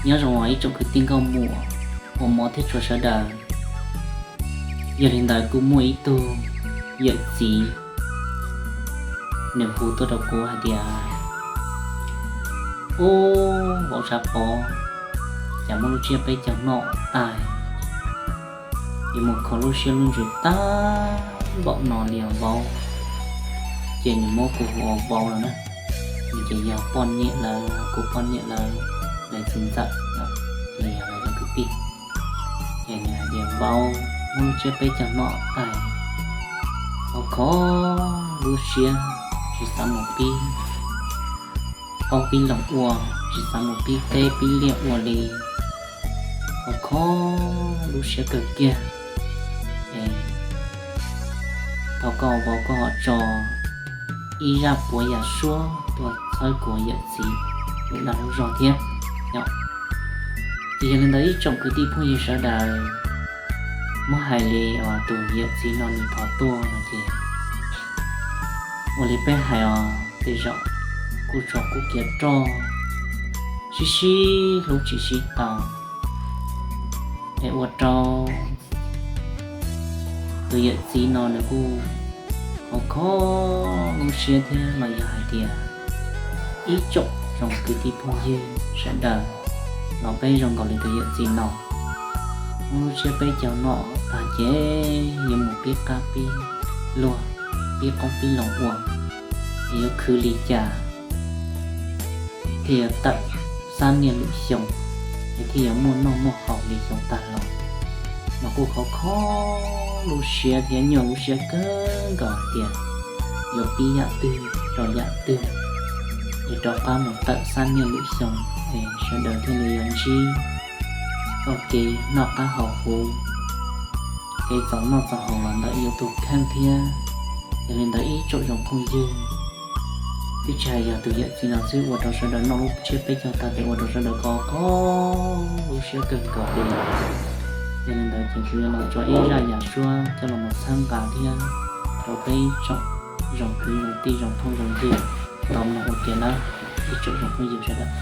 Nyob zoo ib tsoom kwv tij nkauj muam uas hmov thiab tshua sawv daws. Yog li ntawd kuj muaj ib tug yawm txiv, nws hu tuaj rau kuv hais tias, Ub, vauv Tshav Pov, cas muab lub tsiab peb caug noj tag, yuav mus kho lub siab lub ntsws tag npaum no li os vauv. Ces nws muab kuv hu ua vauv lawm na, nws ces yog poj niam lawv, kuv poj niam lawv, lawv txiv ntxawm, ces yog lawv cov kwv tij. Ces nws hais tias, Vauv, muab lub tsiab peb caug noj tag, khov kho lub siab, tsis xav mus pib qoob pib loo ua, tsis xav mus pib teb pib liaj ua li, khov kho lub siab kawg kiag. Thov koj vauv koj ho tso ib zaj puav yam suab tuaj txhawb kuv yawm txiv lub dag lub zog thiab. Ces yog li ntawd ib tsoom kwv tij phooj ywg sawv daws, muab hais li os tus yawm txiv no nws thov tuaj no ces ua li peb hais os, tej zaum kuj tso kuv kiav roj, sib sib hlub tsis sib tau, es ua rau tus yawm txiv no nws kuj khov kho lub siab thiab los yog hais tias ib tsoom zoo kwv tij phooj ywg sawv daws, los peb zoo nkaus li tus yawm txiv no, muab lub tsiab peb caug noj tag ces yuav mus pib qab pib luag, pib qoob pib loo ua, es yuav khwv li cas thiaj yuav tawm xab niaj lwm xyoo, es thiaj yuav muaj noj muaj haus li xyoo tag los. Mas kuj khov kho lub siab thiab nyuaj lub siab kawg nkaus hais tias yuav pib yam twg rau yam twg, es rov qab mus tawm xab niaj lwm xyoo, es sawv daws thiaj li yuav ntsib txoj kev noj qab haus huv, kev txaus noj txaus haus los ntawm yus tus kheej thiab. Yog li ntawd ib tsoom zoo phooj ywg, twb tsis hais yog tus yawm txiv no xwb, ua rau sawv daws noj lub tsiab peb caug tag ces ua rau sawv daws khov kho lub siab kawg nkaus li. Yog li ntawd ces kuv yuav los tso ib zaj yam suab coj los mus txhawb nqa thiab rau peb ib tsoom zoo kwv zoo tij zoo phooj zoo ywg tau mloog ua ke nawb, ib tsoom zoo phooj ywg sawv daws.